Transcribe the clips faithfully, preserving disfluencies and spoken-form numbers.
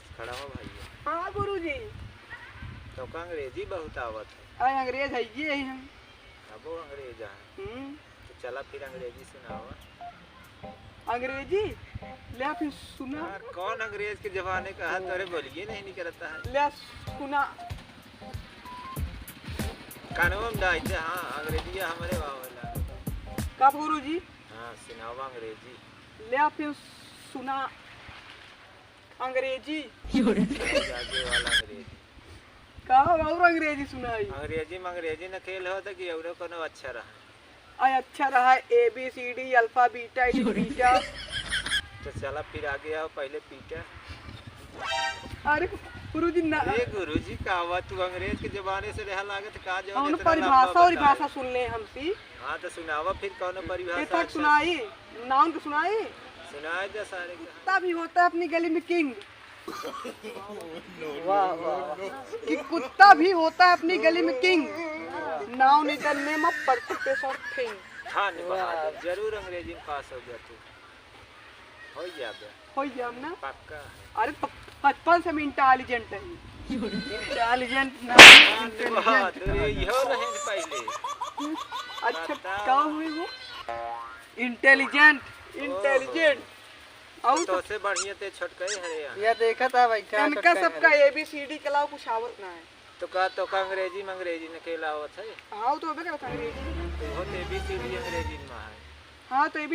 खड़ा हो भैया। हाँ गुरुजी। तोका अंग्रेजी बहुत आवत है। अरे अंग्रेज है ये ही हम। अब वो अंग्रेज है। हम्म। तो चला फिर अंग्रेजी सुनावा। अंग्रेजी? ले फिर सुना। यार, कौन अंग्रेज के जमाने का है? तोरे बोलिए नहीं निकलता है। ले सुना। कानून डाइट, हाँ, अंग्रेजिया हमरे बावला। का गुरुजी? हाँ, सुनावा अंग्रेजी। ले फिर सुना। अंग्रेजी। आगे वाला अंग्रेजी। का और अंग्रेजी सुनाई? अंग्रेजी में अंग्रेजी न खेल हो तो कि औरो कोनो अच्छा रहा। आ, अच्छा रहा, A B C D, अल्फा, बीटा, इट, बीटा। तो चला फिर आगे आओ, पहले पीटा। अरे गुरुजी ना। अरे गुरुजी का हुआ, तू अंग्रेज के जमाने से रहा लागत का जो कौन इतना लंबा परिभाषा और बताए? भाषा सुन ले हमसी। हाँ तो सुनावा फिर कौन परिभाषा ये तक अच्छा सुनाई, नाउन के सुनाई। सुनाए जा सारे का। कुत्ता भी होता है अपनी गली में किंग। वाह, वाह, वाह। कि कुत्ता भी होता है अपनी गली में किंग। Noun is the name of person or thing। धन्यवाद, जरूर अंग्रेजी में पास हो गया तू। हो गया बे। हो गया हम ना? पक्का। अरे प-, बचपन से हम intelligent है। Intelligent ना, धन्यवाद, intelligent। अरे इहो रहे पहले। अच्छा, बताओ। का हुई वो? Intelligent, ओहो। Intelligent। और तो से बढ़िया ते छोटकई हरे यहाँ। या देखा था बैठा इनका छोटकई सबका हरे। A B C D के अलावा कुछ आवत ना है। तो का, तो का अंग्रेजी में अंग्रेजी न के अलावा है? हाँ, वो तो अबे करता अंग्रेजी। तो बहुत A B C D अंग्रेजी में है। हाँ, तो A B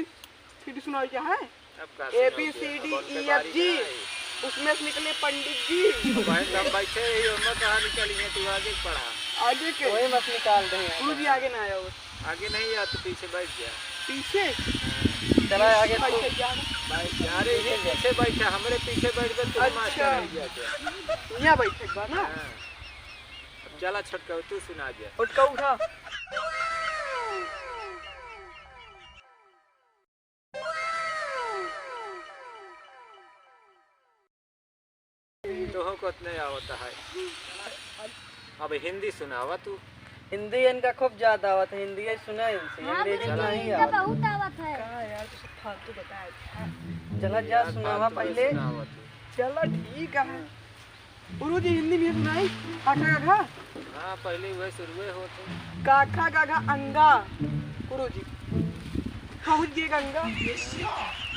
C D सुनाओ क्या है? अब का A B सुनाओ C क्या? D अब उनके E F बारी G। ना आई। उसमें से निकले पंडित जी। अब भाई हम बैठे ही, हम कहाँ निकली है, तू आगे पढ़ा। आगे के? वही मत निकाल दे। गुरुजी आगे ना आया वो। आगे नहीं आ, तू पीछे बैठ जा। पीछे? चला आगे तू। बैठ जा। बैठ जा। अरे, ये पीछे बैठा, हमरे पीछे बैठ जा, तू अच्छा। मास्टर रह गया क्या? यहाँ बैठे एक बार ना। हाँ। अब चला छोटका, तू सुना जा। छोटका उठा। तोहो को उतने आवता है। अब हिंदी सुनावा तू। हिंदी इनका खूब ज्यादा आवत है, हिंदी ही सुना इनसे, हाँ, अंग्रेजी गुरुजी, नहीं इनका आवत। बहुत आवत है। का यार, तू सब फालतू बताए। चला जा, यार, सुनावा फालतू पहले। सुनावा तू। चला, ठीक है। गुरुजी, हिंदी में सुनाई। काखा गाघा। हाँ, पहले वह शुरुए होत है। काखा गाघा अंगा। गुरुजी, पहुँच गए गंगा।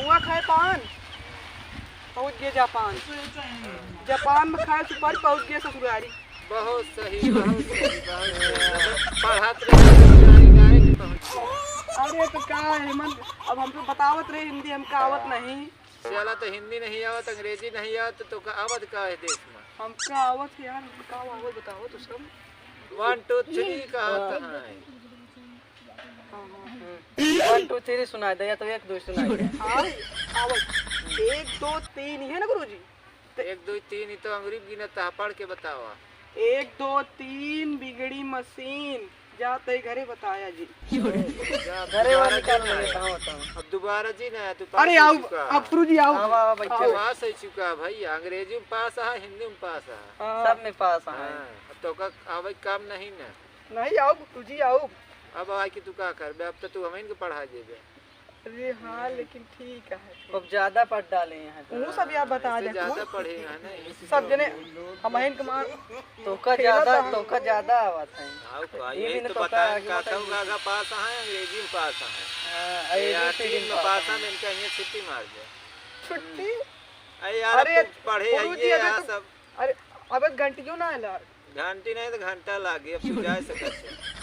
हुआ खाए पान। पहुँच गए जापान। जापान में खाए सुपारी, पहुँच गए ससुरारी। बहुत सही, बहुत सही, बहुत सही। पढ़त रहे, ससुरारी direct पहुँच गए। अरे तो का है, मन, अब हम तो बतावत रहे हिंदी, हमका आवत नहीं। साला तो हिंदी नहीं आवत, अंग्रेजी नहीं आवत, तो का आवत का है देश में? हमका आवत है यार, हमका आवत बताओ तो सब। One, two, three कहा हाँ। तो है। हाँ, हाँ। One, two, three सुनाई दे, या तो एक, दो सुनाई दे। हाँ, आवत। एक, दो, तीन ही है ना गुरुजी? एक, दो, तीन ही तो अंग्रेजी गिनत है, पढ़ के बतावा। एक, दो, तीन बिगड़ी मशीन, जाते घरे बताया जी। जा, घरे वाला दोबारा निकाल जी ना ले, आया। कहाँ बताऊँ? अब दोबारा जी ना आया, तू अरे पास हो आओ, चुका। अब गुरुजी आओ। आवा, आवा, बैठो। आओ। पास हो चुका भाई, अंग्रेजी में पास है, हिंदी में पास है। हाँ। सब में पास है। हाँ, अब तो का आवे काम नहीं ना। नहीं आओ, गुरुजी आओ। अब आके तू का करबे? अब तो तू हमइन के पढ़ा जेबे। अरे हाँ, लेकिन ठीक है। खूब ज्यादा पढ़ डाले हैं तो। तू सब यार बता ऐसे दे, ज्यादा तू। पढ़े हैं ना, इसी सब जने हमहिन के मार तोका खेलत ज्यादा, हैं। तोका ज्यादा आवत है। आओ का, ये यही भी न तो तोका बताएं, आगे का बताइए। था, गागा पास है, अंग्रेजी में पास है। हाँ, ये A B C D यासीन में पास पास है, है। इनका यहाँ छुट्टी मार दे। छुट्टी? अरे यार, अरे, अब तू पढ़े गुरुजी, आइए अबे यहाँ तू सब। अरे, अबे घंटियों ना आला। घंटी नहीं तो घंटा लागे, अब तू जा सकत है।